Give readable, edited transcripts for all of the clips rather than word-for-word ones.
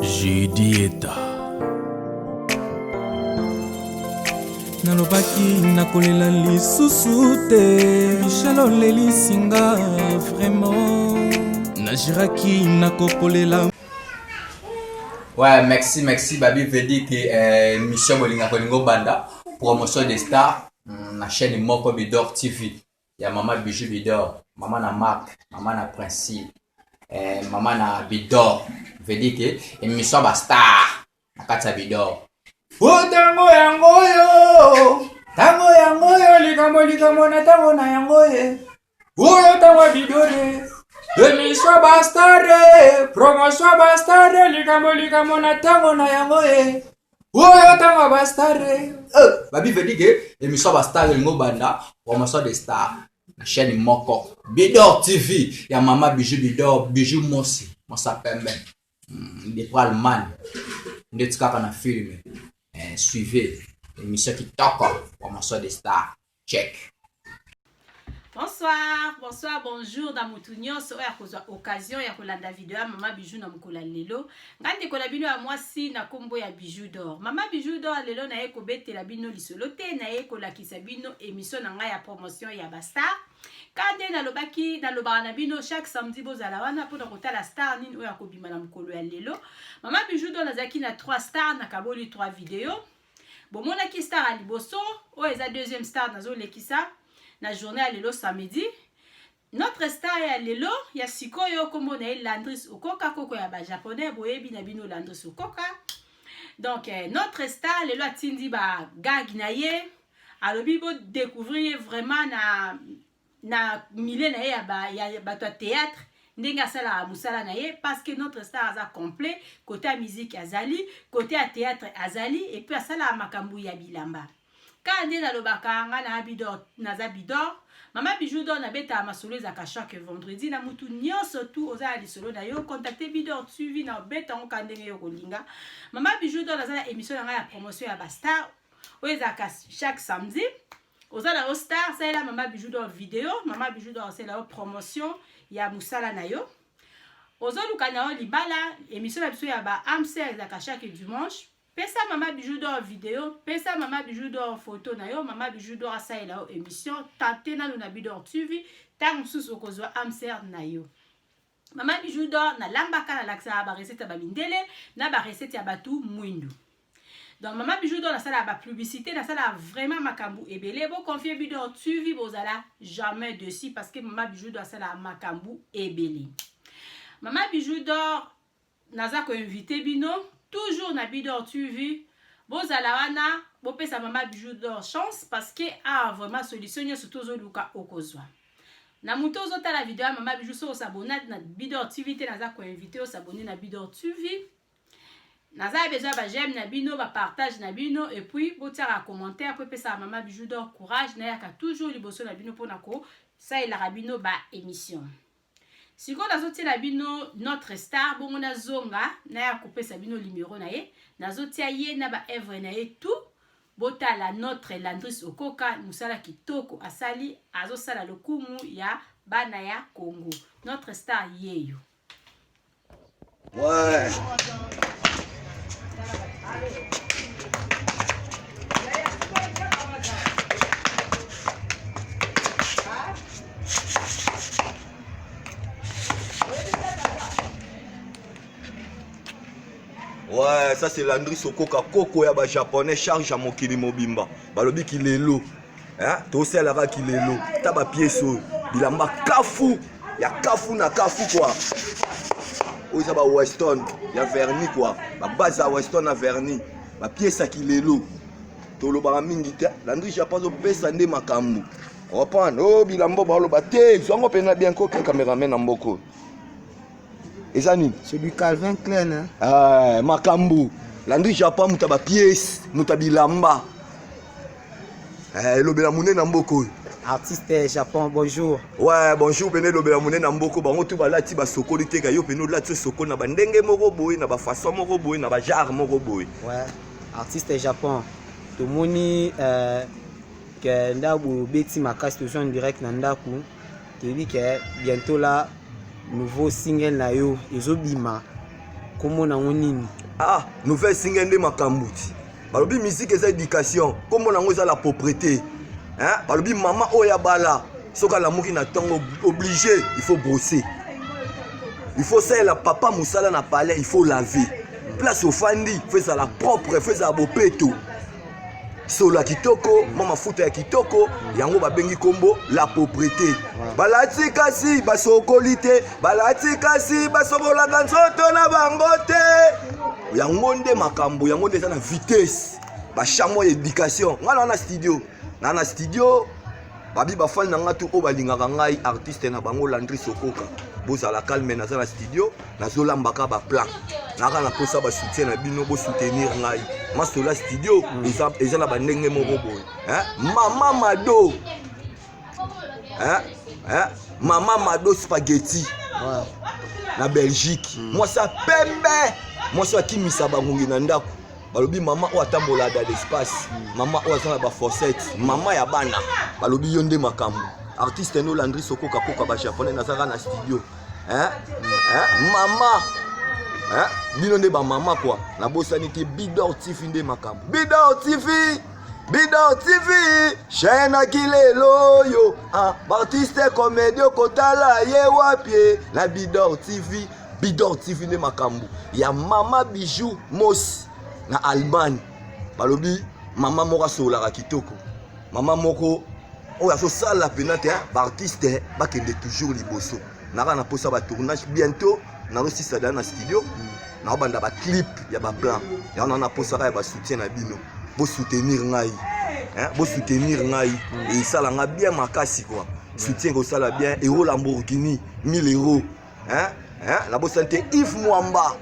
Judieta. Nalobaki nakolela lisusu te. Michel olelisi nga vraiment. Najiraki nakopolela. Ouais, merci, merci, Babi veut dire que mission Bolinga Kolingo Banda, promotion des stars, na chaîne Moko Bidor TV. Ya mama Bijou Bidor, mama na Marc, mama na Principe, mama na Bidor, veut dire que émission ba star na kati ya Bidor. O tango yango yo, tango yango yo, likambo likambo na tango na yango ye. Oyo tango ya Bidore, émission ba star, promotion ba star, likambo likambo na tango na yango ye. Oyo tango ba star. Babi veut dire que émission ba star elingo banda promotion des stars na chaîne moko Bidor TV ya mama Bijou Bidor, Bijou Mosi, Mosa Pembe. Depuis Allemagne ndeti kaka na film. Suivez émission kitoko promotion des stars. Check. Bonsoir, bonsoir, bonjour na mutu nyonso oyo akozwa occasion ya kolanda video ya Mama Bijou na mokolo ya lelo. Ngai ndeko na bino ya mwasi na kombo ya Bijou d'Or. Mama Bijou d'Or lelo naye kobetela bino lisolo te, naye kolakisa bino émission na ngai ya promotion ya ba star. Ka nde nalobaki, nalobaka na bino chaque samedi bozala wana mpona kotala star nini oyo akobima na mokolo ya lelo. Mama Bijou d'Or nazalaki na 3 stars, nakaboli 3 video. Bomonaki star ya liboso, oyo eza deuxième star nazolekisa na journée ya lelo samedi. Notre star ya lelo ya sikoyo kombo na ye Landris Okoka, koko ya ba japonais, boyebi na bino Landris Okoka. Donc notre star lelo atindi ba gag na ye, alobi bo découvrir ye vraiment na milieu na ye ya bato ya théâtre, ndenge asalaka mosala na ye, parce que notre star aza complet, côté ya musique azali, côté ya théâtre azali, et puis asalaka makambo ya bilamba. Ka nde nalobaka nga na Bidor, naza Bidor, Mama Bijou d'Or nabetaka masolo ezalaka chaque vendredi na mutu nyonso tu oza na lisolo na yo, contacter Bidor TV na obeta yango ka ndenge yo kolinga. Mama Bijou d'Or naza na émission na ngai ya promotion ya ba star oyo ezalaka chaque samedi. Oza na yo star, salela Mama Bijou d'Or vidéo, Mama Bijou d'Or salela yo promotion ya musala na yo. Ozoluka na yo libala, émission na biso ya ba âme sœur ezalaka chaque dimanche. Pesa Mama Bijou d'Or vidéo, pesa Mama Bijou d'Or photo na yo, Mama Bijou d'Or asalela yo émission, tante nanu na Bidor TV, tango mosusu okozwa âme sœur na yo. Mama Bijou d'Or na lambaka na lakisaka ba recette ya ba mindele na ba recette ya batu mwindu. Donc Mama Bijou d'Or nasala ba publicité, nasala vraiment makambu ebele. Bo confier Bidor TV bozala jamais dessus parce que Mama Bijou d'Or asala makambu ebele. Mama Bijou d'Or naza ko inviter bino toujours na Bidor TV. Bozala wana bopesa Mama Bijou d'Or chance parce que a vraiment solution nyonso tozoluka okozwa. Na muto ozotala video ya Mama Bijou so osabona na Bidor TV te, naza ko inviter osabone na Bidor TV. Naza besoin ba j'aime na bino, ba partage na bino et puis botiaka commentaire po epesaka Mama Bijou d'Or courage, nayaka toujours liboso na bino pona ko salelaka bino ba émission. Sikoyo nazotiela bino notre star, bongo nazonga naya kopesa bino numéro na ye, nazotia ye na ba œuvre na ye tout. Botala notre Landris Okoka, musala kitoko asali, azosala lokumu ya bana ya Congo. Notre star yeyo. Ouais. Ouais, ça c'est Landry Sokoka, koko ya ba japonais, charge ya mokili mobimba. Balobi kilelo. Hein? Tosalaka kilelo. Ta ba pièces oyo. Bilamba kafu. Ya kafu na kafu quoi. Oyo eza ba Weston ya vernis quoi. Ba base ya Weston na vernis. Ba pièces ya kilelo. Tolobaka mingi te. Landry Japon azopesa nde makambo. Reprendre. Oh bilamba baloba te. Zwango pena bien ko cameraman na mboko. Eza nini? C'est du Calvin Klein, hein? Ah, makambo. Landry Japon muta ba pièces, muta bilamba. Eh, elobela monene na mboka oyo. Artiste Japon, bonjour. Ouais, bonjour pene elobela monene na mboka bango tu balati basokoli te ka yo pene olati osokoli na ba ndenge moko boye na ba façon moko boye na ba genre moko boye. Ouais, artiste Japon. Tomoni ke ndako obeti makasi tozo en direct na ndako. Toyebi ke bientôt là nouveau single na yo ezobima. Kombo nango nini? Ah, nouvelle single nde makambo ti. Balobi musique eza éducation, kombo nango eza la propreté. Hein? Balobi mama oyo abala soki alamuki na ntongo obligé, il faut brosser. Il faut salela papa mosala na palais, il faut laver. Place ofandi, faut ezala propre, faut ezala bopeto. Solo ya kitoko, mwa mafuta ya kitoko, yango babengi kombo la propreté. Balati kasi basokoli te, balati kasi basokolaka nzoto na bango te. Yango nde makambo, yango nde eza na vitesse. Ba chambre ya éducation. Nga na na studio, na na studio babi bafani na nga tu oyo balingaka ngai artiste na bango Landry Sokoka. Bozala calme, naza na studio, nazolambaka ba plan. Naka na posa ba soutien na bino, bo soutenir ngai. Masola studio eza eza na bandenge moko boye. Hein? Mama Mado. Hein? Hein? Mama Mado spaghetti. Ouais. Na Belgique. Mwasi ya pembe. Mwasi akimisa bangungi na ndako. Balobi mama oyo atambola dans l'espace, mama oyo aza na ba fossette, mama ya bana. Balobi yo nde makambo. Artiste no Landry Sokoka koka ba japonais nazaka na studio. Hein? Hein? Mama. Hein? Bino nde ba mama quoi. Nabosani te Bidor TV nde makambo. Bidor TV. Bidor TV, chaîne akilelo yo. Ah, artiste comédien kotala ye wapi na Bidor TV. Bidor TV nde makambo ya mama Bijou Mosi na Allemagne. Balobi mama moko asololaka kitoko, mama moko oyo azosala mpena te baartiste bakende toujours liboso. Naka na posa ba tournage bientôt nazosisa da na studio, naobanda ba clip ya ba plan yango na posaka ya ba soutien na bino, bosoutenir ngai, bosoutenir ngai esala nga bien makasi quoi. Soutien kosala bien euro Lamborghini 1000 euros. Hein? Hein? Nabosani te Yves Mwamba.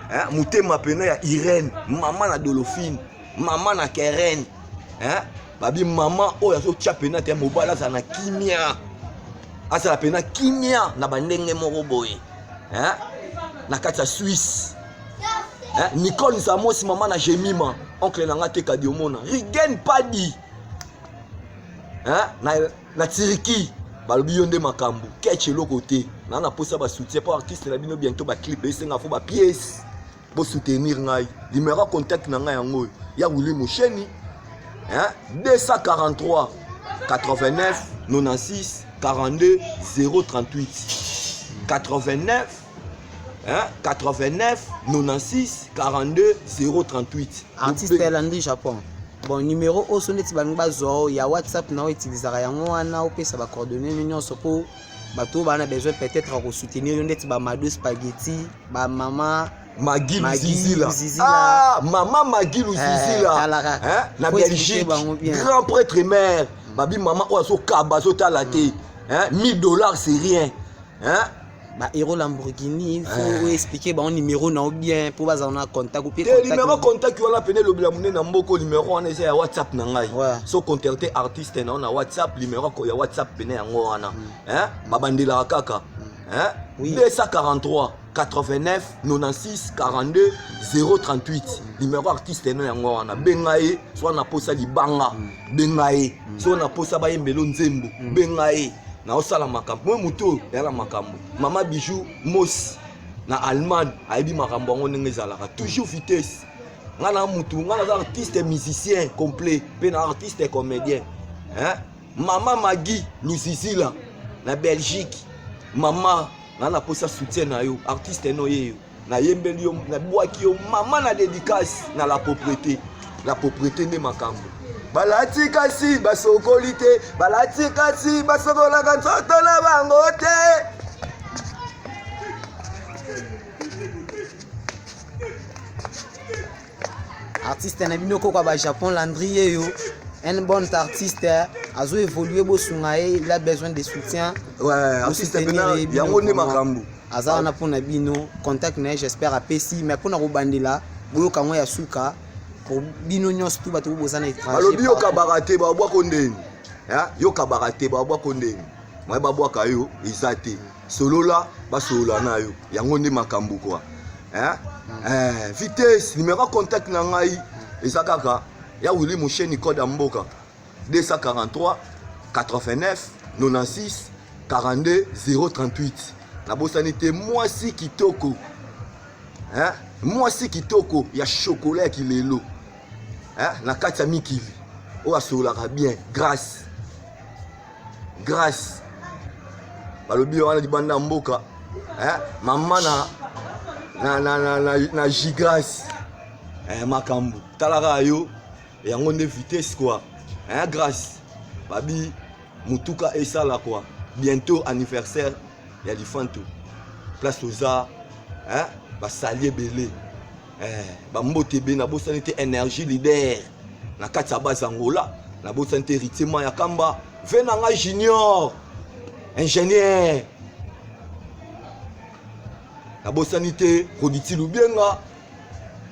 Hein? Motema pena ya Irène, mama na Dolphine, mama na Keren. Hein? Babi mama oyo azotia pena te mobali azala na kimia. Azala pena kimia na bandenge moko boye. Hein? Na kati ya Suisse. Hein? Nicole Zamos mama na Jemima, oncle na nga te Kadiomona. Rigen Padi. Hein? Na na Turquie balobi yo nde makambo ketch eloko te na na posa ba soutien po artiste na bino bientôt ba clip esenga fo ba pièces bo soutenir ngai numéro contact na ngai yango oyo ya Willy Musheni, hein, 243 89 96 42 038 89, hein, 89 96 42 038. Artiste Landry Japon. Bon, numéro oyo so neti balingi bazwa oyo ya WhatsApp na oyo utilisaka yango wana, opesa ba coordonnées nyonso po bato oyo baa na besoin peut-être ya kosoutenir yo ndeti ba Mado Spaghetti, ba mama Magui Magui Luzizila. Luzizila. Ah, mama Magui Luzizila. Eh, tala kaka. Hein, na Faut expliquer Belgique. bango bien. Grand prêtre mère. Babi mama oyo azokaba azotala te. Hein, 1000 $ c'est rien. Hein? Ba Hero Lamborghini, faut expliquer bango numéro na yo bien po bazala na contact ou pe te contact numéro contact wana pene elobela monene na mboko numéro wana eza ya WhatsApp na ngai. Ouais. So contacte artiste na yo na WhatsApp, numéro ya WhatsApp pene yango wana. Hein? Babandelaka kaka. Hein? Oui. 243 89 96 42 038 numéro artiste no yango wana. Benga ye so na posa libanga, benga ye so na posa bayembelo nzembo, benga ye naosala makambo moye motu oyo ya na makambo. Mama Bijou Mosi na Allemagne ayebi makambo yango ndenge ezalaka toujours vitesse. Nga na mutu nga naza artiste musicien complet mpe na artiste comédien, hein? Mama Magi Luzizila na Belgique, mama nga na posa soutien na yo artiste no ye yo nayembeli yo nabwaki yo mama na dédicace na la propreté. La propreté nde makambo. Balati kasi basokoli te, balati kasi basokolaka nzoto na bango te. Artiste na bino koko ba Japon Landry ye yo un bon artiste azo évoluer, bosunga ye, il a besoin de soutien. Ouais, artiste Bosoutenir pena ye bino yango nde vraiment. makambo. Aza wana mpona bino, contact na ye j'espère apesi, mais mpona kobandela boyoka yango ya suka po bino nyonso tu bato boza na étranger. Balobi yokabaka te babwako ndeni, yokabaka te babwako ndeni moye babwaka yo eza te, solola basolola na yo yango nde makambo kwa. Hein? Eh, vitesse numéro contact na ngai eza kaka ya Willy Musheni code ya mboka 243 89 96 42 038. Nabosani te mwasi kitoko. Hein? Mwasi kitoko ya chocolat ya kilelo. Hein? Na kati ya mikili. Oyo asololaka bien. Grâce. Grâce. Balobi wana libanda ya mboka. Hein? Mama na na na na na, na Gigrace. Eh, makambo. Talaka yo. Yango nde vitesse quoi. Hein, Grâce. Babi mutuka esala quoi. Bientôt anniversaire ya lifanto place oza hein? Basali ebele eh, bambote ebele nabosani te énergie leader na kati ya base angola nabosani te héritier maya kamba ve na nga junior ingénieur nabosani te roditi lubienga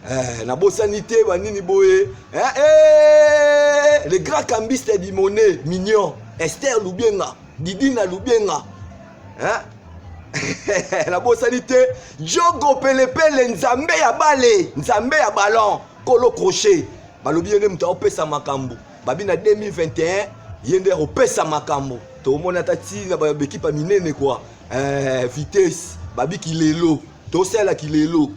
eh, nabosani te banini boye eh, eh, le grand cambiste du monnaie mignon esther lubienga didina lubienga eh? Nabosani te jogo pelepele nzambe ya bale nzambe ya ballon kolo crochet balobi ye nde moto akopesa makambo babi na 2021 ye nde akopesa makambo tomoni ata ntina baekipe ya minene kua eh, vitesse babi kilelo tosalela kilelo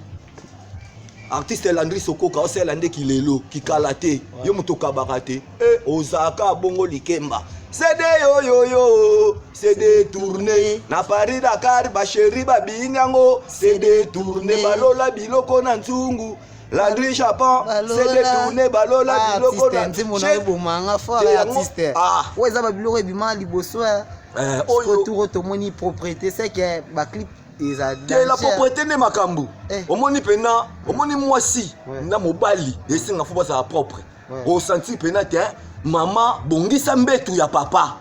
artiste Landry Sokoka osalela nde kilelo kikala te yo moto okabaka te e ozalaka bongo likemba cd yoyoyo cd tourne na Paris Dakar basheri babini yango cd tourne balola biloko na nzungu Landry Japon cd tourne balola ah, biloko na nzembo na ebomanga fort artiste ah. oyo eza ba biloko ebima liboso eh, oyo tour tomoni propriété c'est que ba clip eza te la propriété nde makambo eh. Omoni mpena omoni mwasi na mobali esenga fo bazala propre osentir mpena te mama bongisa mbetu ya papa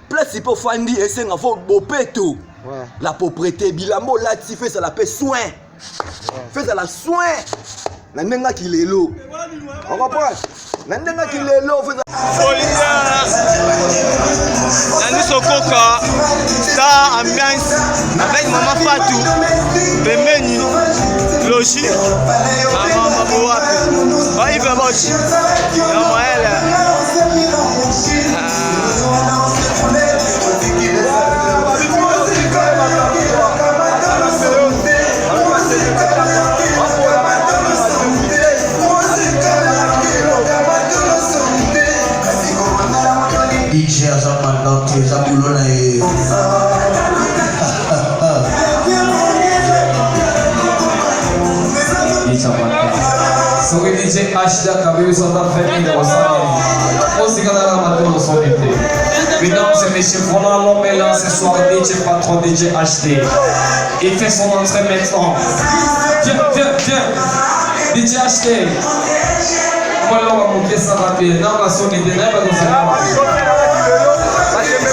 place mpe ofandi esenga fo bopeto la propriété bilamba olati fo ezala mpe soin fo ezala soin na ndenge ya kilelo ocomprendre na ndenge ya kilelo fo Nandi Sokoka, star ambiance avec Maman Fatou, pembeni, logique, Maman Maboa, oh, Yves Boch, Maël. DJ aza mandante eza boulot na ye. Soki DJ HD akabi biso ata 20 000 osali mosika na matolo soni te. Mesdames et messieurs, voilà l'homme est là ce soir, DJ Patron, DJ HD. Il fait son entrée maintenant. Viens, viens, viens. DJ HD. Moi, là, on va moquer ça rapide. Non, on va sonner. Non, on va sonner.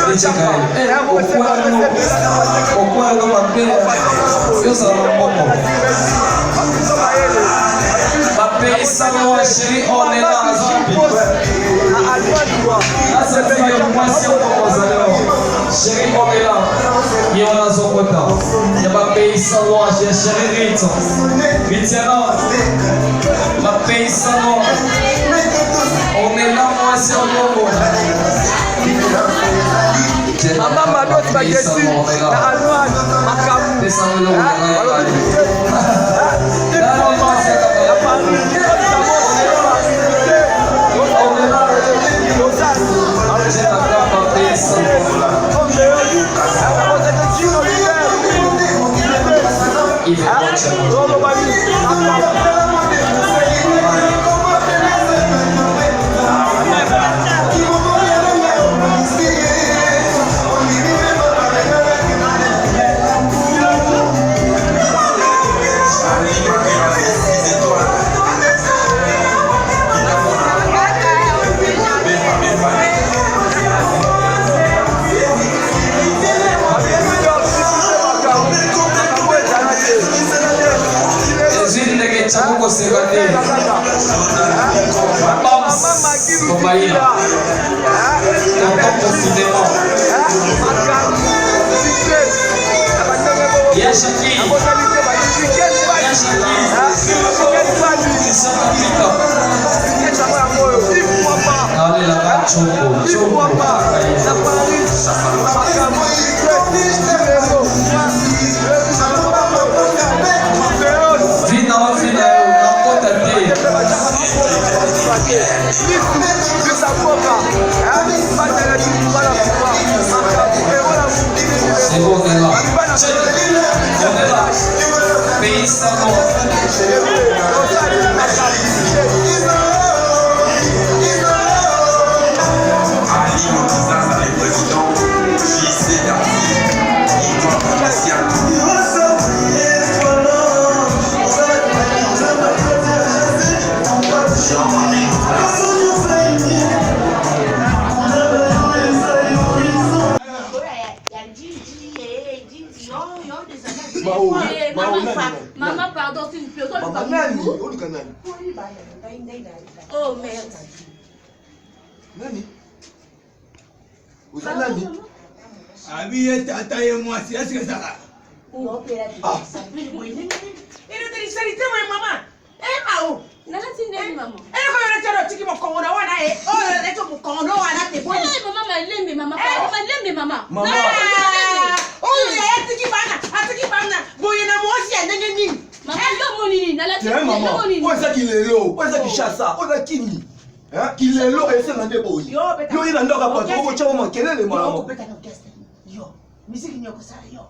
DJ Kael. Eh, okwaya no mabe yozala na mbongo bapesanga wa sheri onela azapi azalaki mwasi okokozala sheri onela ye wana azokota ya bapeisano ya sheri rit ritiana bapeisano onela mwasi ya mbongo. Mama Madot Bagesi na Allemagne makambo Ezwi ndenge tyango koseka te bams kobayina tonton confinement ya Shaki ya Shaki Christian Kapita alelaka choko choko. Maman, pardon, s'il vous plaît. Maman, nani? Oluka nani? Oh merde. Nani? Oza nani? Abi ye tata ye mwasi esike ezalaka Eloko moye mama. Eh mao. Nalati ndeni mama. Eloko yo nati otiki mokongo na wana e. Oyo nati mokongo na wana te boni. Eh mama malembe mama. Pardon malembe mama. Mama. Oyo yaya atiki bana, atiki bana. Boye na mwasi ya ndenge nini? Mama yo moni nini? Nalati Tiens, yo maman. moni nini? Oyo eza kilelo, oyo eza Kinshasa, oyo eza Kini. Hein? Kilelo esenga nde boye. Yo ye na ndako ya bato okotya mwa makelele Yo malamu. okobeta na orchestre. Yo. Musique nini okosala yo?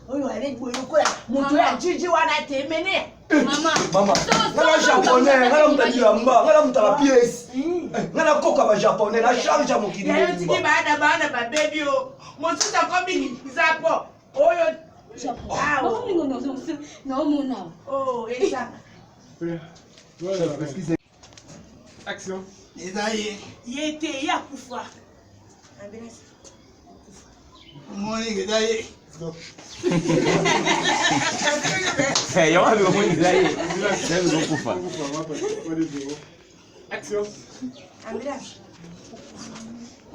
Oyo ale boye lokola moto ya jiji wana te mene. Mama. Mama, nga na japonais, nga na moto ya bilamba, nga na moto ya bapiese. Nga na koka ba japonais, na charge ya mokili Yayo tiki mobimba. bana bana babebi o. Mosusu akomi zapo. Oyo Mama mingo na omona. Oh, eza. Action. Eza ye. Ye te ye akufa. Ambulance. Omoni eza ye. Yango bikomoni eza ye. Eza bikokufa. Action. Ambulance.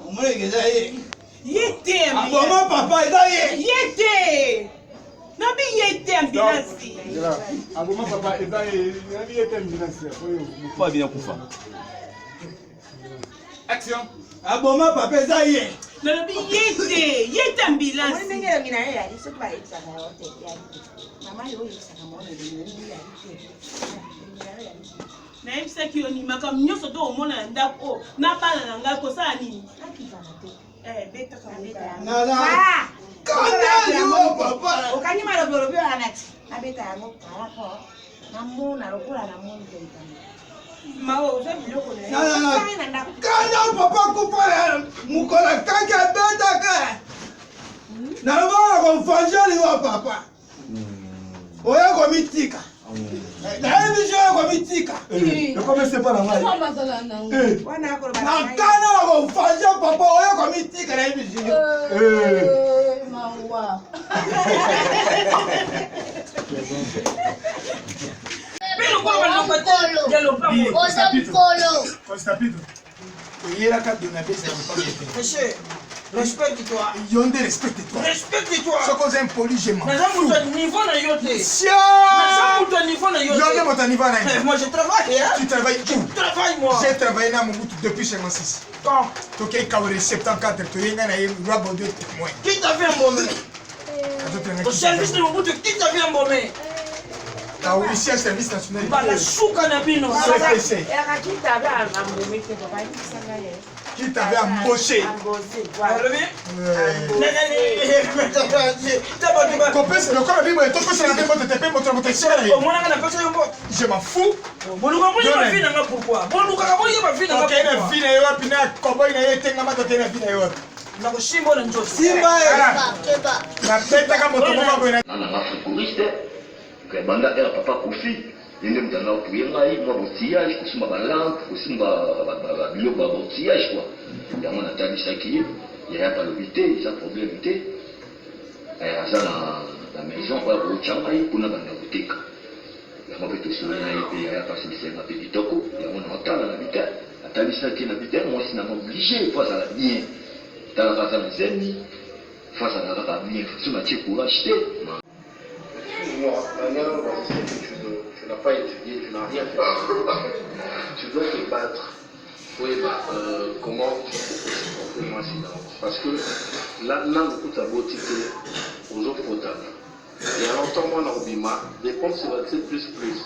Omoni eza ye. Ye te Aboma papa eza ye. Ye te. Nabi ye te ambulance. Aboma papa eza ye. Nabi ye te ambulance. Po abina kufa. Action. Aboma papa eza ye. Nalobi ye te, ye te ambulance. Omoni ndenge elongi na ye yali soki bayebisaka yo te yali te mama yo oyebisaka mwana elongi na ye yali te elongi na yo yali te Nayebisaki yo nini makambo nyonso to omona na ndako oyo na bana na ngai kosala nini? akipaka te Eh, betaka Nana. Ah! Kanda yo papa. okangi malobi olobi oyo anati nabeta yango par rapport namona lokola namoni te likambo Mao, oza biloko na ye. Nana na. Osangi na ndako Kanda papa kufa mokolo kaka ebetaka. Nalobaka konfangeli liwa papa. Oya komitika. Nayebi so oya komitika. Ekoma esepa na ngai. Mama zala na ngo. Eh. wana akoloba na ngai Nakana na konfangeli papa oya komitika nayebi so. Eh, mawa. Mpe lokola baloko te ya lopango. Oza mokolo. Oyelaka donabesa ya mopango te. Monsieur, respecte-toi. Yo nde respecte-toi. Respecte-toi. Soki oza impoli, je m'en Naza fous. moto ya niveau na yo te. Sia! Naza moto ya niveau na yo te. Yo nde moto ya niveau na ye. Eh, Moi je travaille, hein. Tu travailles où? Je travaille moi. J'ai travaillé na Mobutu depuis 56. Quand? Tokei Kawere 74, toyei ngai na ye roi Baudouin témoin. Qui t'a fait embaumer? Azotenga Au service de Mobutu, qui t'a fait embaumer? Kaurisia service national. Bala suka na bino. CPC. elaka kitabe ambome te papa ayebisa ngai ye Qui t'avait embauché? ambose voilà Alobi? Kopesa lokola bibo etopesana nde moto te mpe moto na moto esika na ye. Omonaka na pesa yo mbote. Je m'en fous. Boluka boye Yo ba nani? vie na nga pourquoi? Bolukaka boye ba vie na nga Okei na pourquoi? vie na ye wapi na koboy na ye etengama tokei na vie na ye wapi. Nakoshimba na nzoto. Simba ye. Nabetaka moto moko boye na nga nanga secouriste banda ere papa kofi ye nde moto anga apuye ngai mwa botillage kosimba balampe kosimba biloko ya botillage kua yango natalisaki ye yaya balobi te eza problème te aza na maison oyo akotya ngai mpona banda koteka yango mpe tosolo na ye mpe yaya mpasi bisenga mpe kitoko yango na otala na bite atalisaki na bite mwasi nanga oblige po azala bien talaka aza na zemi fo azala kaka bien so natie courage te. Excuse-moi, Daniel, je sais que tu n'as pas étudié, tu n'as rien fait. Tu dois te battre. Oui, bah, comment tu peux supporter moi sinon? Parce que là, là, le coup de aux autres potables. Il y a longtemps, moi, dans Bima, dépense va être plus plus.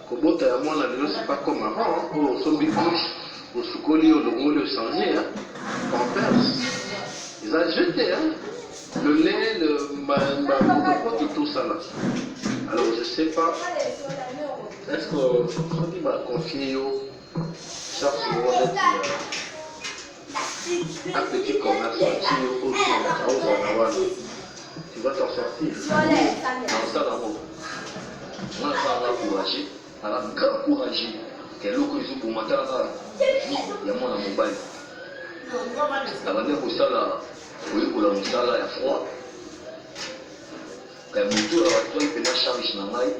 Kobota ya mwana lelo, c'est pas comme avant, hein. Oyo osombi couche, osukoli, olongoli, ochange, hein. Pampers eza jeté, hein. Le lait, le tout ça là. Alors je sais pas, est-ce que soki ba confier yo charge moko neti un petit commerce batie yo oyo ozala wana, tu vas t'en sortir? Nakosala yango. Nga naza courageux, naza grand courageux. Eloko ezoboma, tala kaka vie ya mwana mobali. Nabandi kosala, koyekola mosala ya froid. Kaya motu oyo azwaki mpena charge na ngai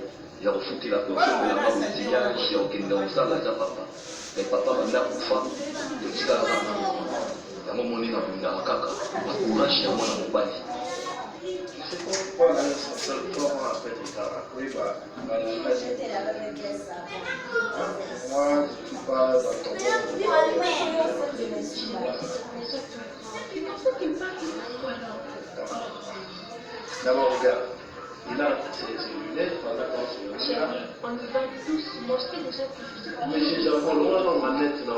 ya kofutela, kosombelanga outillage ya kokende kosala, eza papa. Me papa banda kufa, totikala kaka yango. Moni nabundaka kaka na courage ya mwana mobali. Pourquoi la responsable fort après tard? Oui, bah, bah, moi, je suis pas dans ton monde. D'abord, regarde. Il a ses lunettes pendant qu'on se Chérie, on y va doucement. Je t'ai déjà dit. Mais j'ai Japon, loin dans manette, là,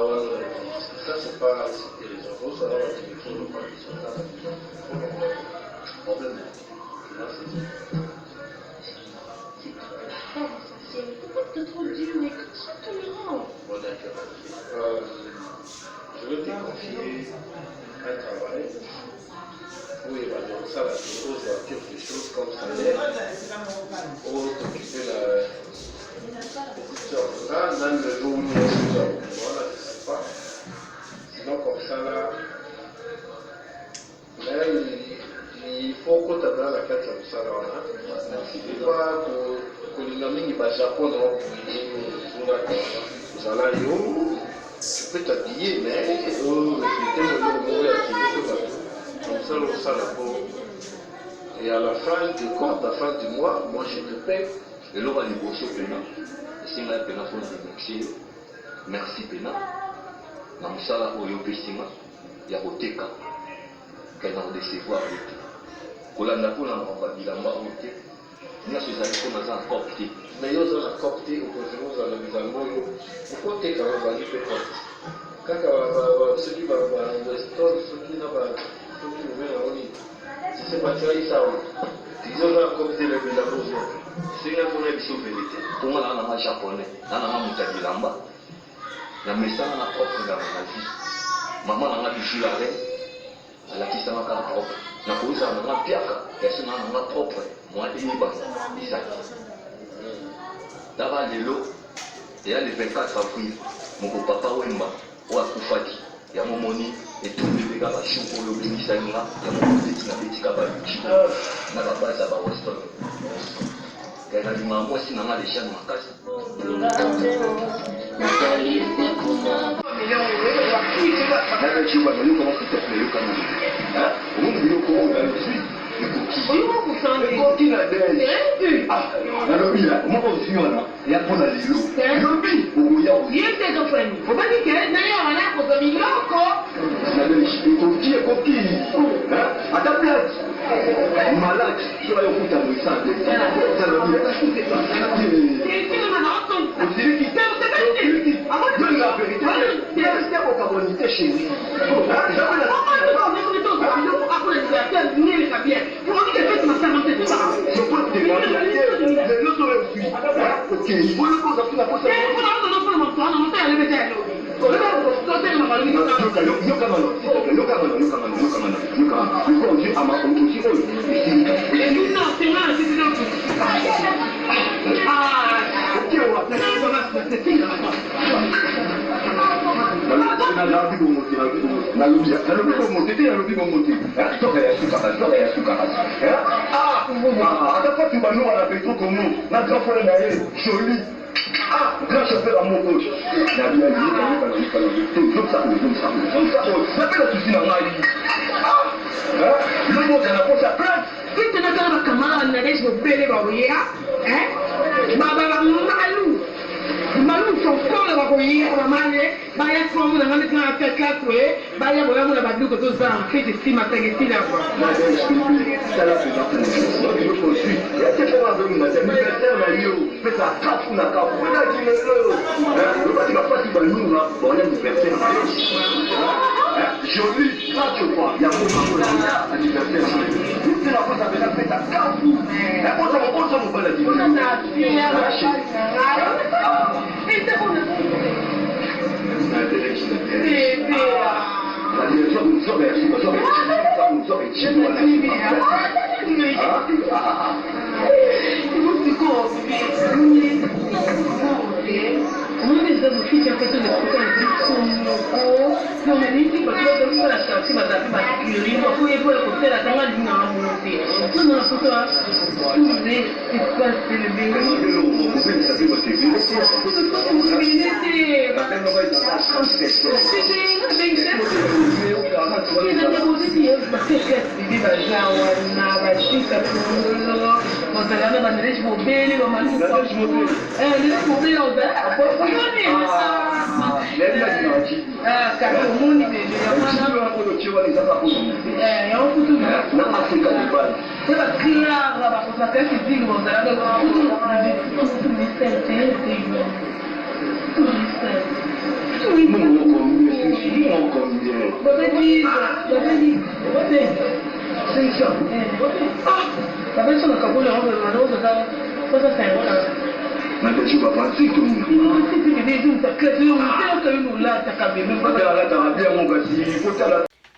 ça, c'est pas citer les enfants, ça va, téléphone, pas ils sont là. Problème. Là, c'est C'est pas essentiel. Pourquoi tu es trop dur? Mais sois tolérant. Bon, d'accord. Je vais te confier un travail. Oui, bah, donc ça, la chose, quelque chose comme salaire. Pour t'occuper la petite soeur là, là, le jour où nous sommes, voilà, je sais pas. Sinon, comme ça, là, là, il faut que tu aies la carte comme ça, là, il faut pas kolinga mingi bajapon na ozala yo. Tu peux t'habiller, mais respecter moloko moko ya kiloko bato comme ça osala po. Et à la fin du compte, à la fin du mois, moi je te paie. Eloko ya liboso mpena esengai mpena mpona remercier yo, merci mpena na mosala oyo opesinga ya koteka. Kai na kodécevoir yo te, kolanda mpona makambo ya bilamba oyo te. Nyonso ezali mpo naza na cope te. Mais yo oza na cope te, opréféré ozala na bilamba oyo okoteka, obandi mpe cope kaka soki baweston, soki na soki obenga yango nini, je sais pas, tu as ça. Yo oza na cope te, na bilamba ozwa. Esengai mpona biso vérité, mponga naa nanga japonais, naa nanga moto ya bilamba na mesana na propre na vie. Mama nanga Bijou la reine alakisanga kaka propre. Nakozala nanga piaka yaso naa nanga propre mwa eyebana eza te. Tala lelo eya le 24 avril, moko Papa Wemba oyo akufaki. Yango moni etumbi mpe kaka jour oyo obengisaki nga. Yango nabeti, nabetika baluki na babase ya baweston. Kaya nalingaka mwasi na nga deja na makasi. Yokana, s'il te plaît, yokana. Omoni biloko oyo nazwi ekoki na dege. Nalobi moko ozwi wana ya mpona lelo, lobi okoya. Ye te ezofani obandi ke na yo wana kozwa biloko. Ekoki, ekoki ata plate malade so bayokuta moisande. Osiliki la vérité, vérité okaboni te, chéri. Lelo so ozwi, okei boloko ozaki na posa. Yokangana, yokangana, yokangana, yokangana. Ozwi ama, ozwi oyo esilika. Nalobi bongo te, nalobi nalobi bongo te te, nalobi bongo te. Soka ya sukaka, soka ya sukaka. Ata fati banuka na Petro Congo na grand frère na ye joli, grand chauffeur ya moko. Zongisa oyo, zongisa oyo, zongisa oyo. Napela susi na ngai lobo oza na posa plainte. Tete nakala bacamarade na dege bobele bakoya malu malu sokola, bakoya bamale baya komona nga ndeti na classe oye baya boyamona babiloko tozanga fete nsima tangesila. Tala mpenza biloko ozwi ya te mpo azolunga te. Anniversaire na yo pesa kafu na kafu mpena kilelo lobaki bafasi banunga baoya anniversaire na yo joli grand ya moko anniversaire na yo te na kosa mpena pesa kafu osa mobali.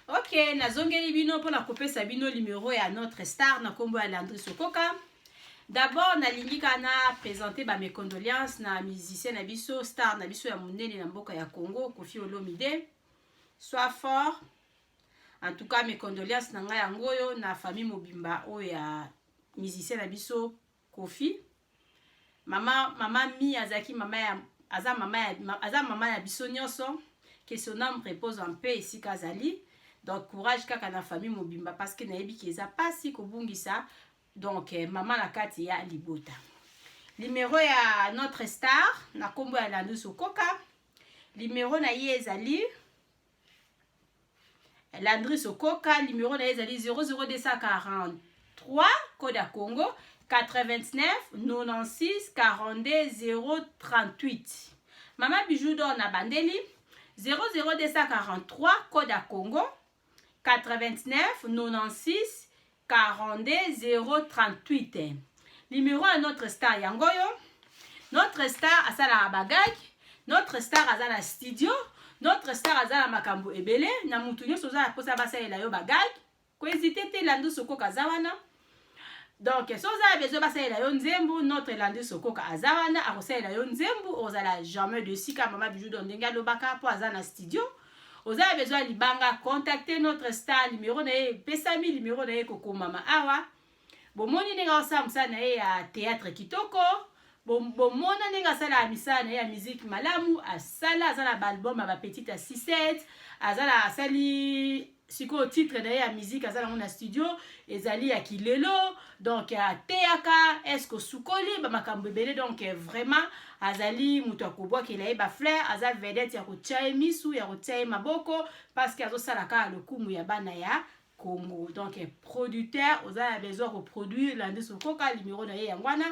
Ok, nazongeli bino mpona kopesa bino numero ya notre star na nkombo ya Landry Sokoka. D'abord nalingi kaka na présenter ba mes condoléances na musicien na biso star na biso ya monene na mboka ya Congo Koffi Olomide. Sois fort. En tout cas mes condoléances na ngai yango oyo na famille mobimba oyo ya musicien na biso Koffi. Mama mama mi azalaki mama ya aza mama ya aza mama ya biso nyonso que son âme repose en paix esika azali. Donc courage kaka na famille mobimba parce que nayebi ke eza pasi kobungisa donc eh, mama na kati ya libota. Numero ya notre star na kombo ya Landry Sokoka. Numero na ye ezali Landry Sokoka, numéro na ye ezali 00243 code ya Congo 89 96 42 038. Mama Bijou d'or na bandeli 00243 code ya Congo 89 96 42 038. Numéro ya notre star yango oyo. Notre star asalaka bagag, notre star aza na studio, notre star aza na makambo ebele, na mutu nyonso oza na mposa basalela yo bagag, kohésite te, Landry Sokoka aza wana. Donc so oza na besoin basalela yo nzembo, notre Landry Sokoka aza wana, akosalela yo nzembo, ozala jamais de sika mama Bijou don ndenge alobaka mpo aza na studio. Oza na besoin ya libanga, contacte notre star, numero na ye epesami, numero na ye ekokomama awa. Bomoni ndenge asala mosala na ye ya théâtre kitoko, bomona ndenge asalaka misala na ye ya musique malamu, asala aza na baalbum ya bapetite ya 67, aza na asali sikoyo titre na ye ya musique aza nango na studio ezali ya kilelo. Donc ateyaka eske osukoli bamakambo ebele. Donc vraiment azali moto ya kobwakela ye bafleur, aza vedette ya kotia ye misu, ya kotia ye maboko, parce que azosala kaka lokumu ya bana ya Congo. Donc producteur oza na besoin koproduire Landry Sokoka, numéro na ye yango wana.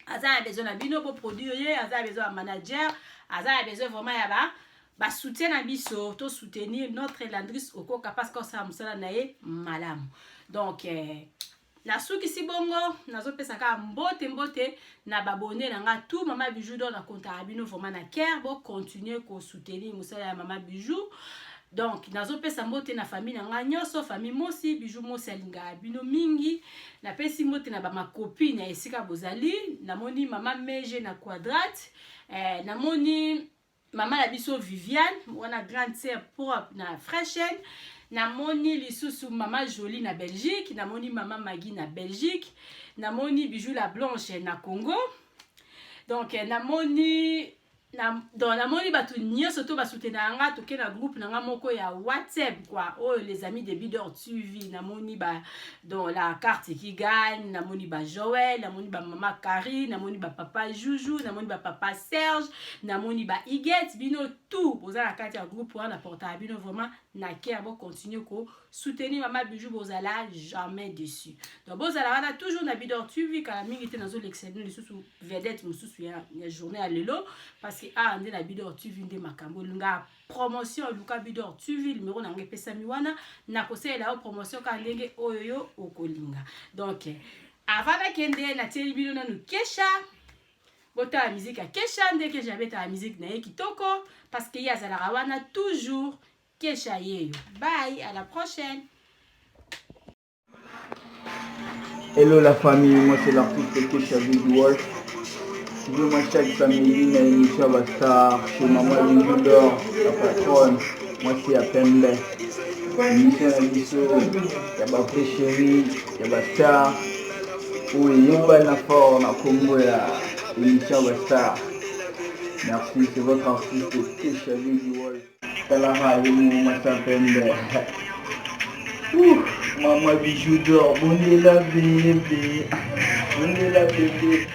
Aza na besoin na bino boproduire ye, aza na besoin ya manager, aza na besoin vraiment ya ba basoutien na biso, to soutenir notre Landry Okoka parce que osala mosala na ye malamu. Donc nasukisi bongo, nazopesa kaka mbote mbote na babone na nga tout. Mama Bijou donc nakontaka bino vraiment na cœur, bocontinue kosoutenir mosala ya Mama Bijou. Donc nazopesa mbote na famille na nga nyonso, famille Mosi, Bijou Mosi alingaka bino mingi. Napesi mbote na bamakopine ya esika bozali. Namoni mama Mege na Quadrate, namoni mama na biso Viviane wana, grande sœur propre na Frechen. Namoni lisusu mama Jolie na Belgique, namoni mama Maggie na Belgique, namoni Bijou la Blanche na Congo. Donc namoni na, donc namoni bato nyonso to basoutenaka nga. Toke na groupe na nga moko ya WhatsApp quoi, oyo les amis de Bidor TV. Namoni ba donc la carte qui gagne, namoni ba Joël, namoni ba mama Kari, namoni ba papa Juju, namoni ba papa Serge, namoni ba Iget. Bino tout boza na kati ya groupe wana, portaka bino vraiment na cœur. Bocontinue ko soutenir mama Bijou, bozala jamais déçu. Donc bozala wana toujours na Bidor TV. Kala mingi te nazolekisa bino lisusu vedette mosusu ya journée ya lelo, parce que awa nde na Bidor TV nde makambo. Olinga promotion, oluka Bidor TV, numéro na ngai epesami wana, nakosalela yo promotion kaka ndenge oyo yo okolinga. Donc Avant nakende, natieli bino nanu Kesha. Botala musique ya Kesha, nde Kesha abetaka musique na ye kitoko, parce que ye azalaka wana toujours. Kesha yeyo. Bye, à la prochaine. Hello la famille, moi c'est l'artiste Kesha Big Wolf. Suivez-moi chaque samedi na émission ya Star chez Maman Bijou d'Or, la patronne. Moi c'est ya Pembe. Émission na biso ya ba vrai chérie, ya ba star. Oyo eyebana fort na kombo ya émission ya Star. Merci, c'est votre artiste Kesha Big Wolf. Talaka ye moko mwasi ya pembe. Ouh, maman Bijou d'Or, bondela bébé. Bondela bébé.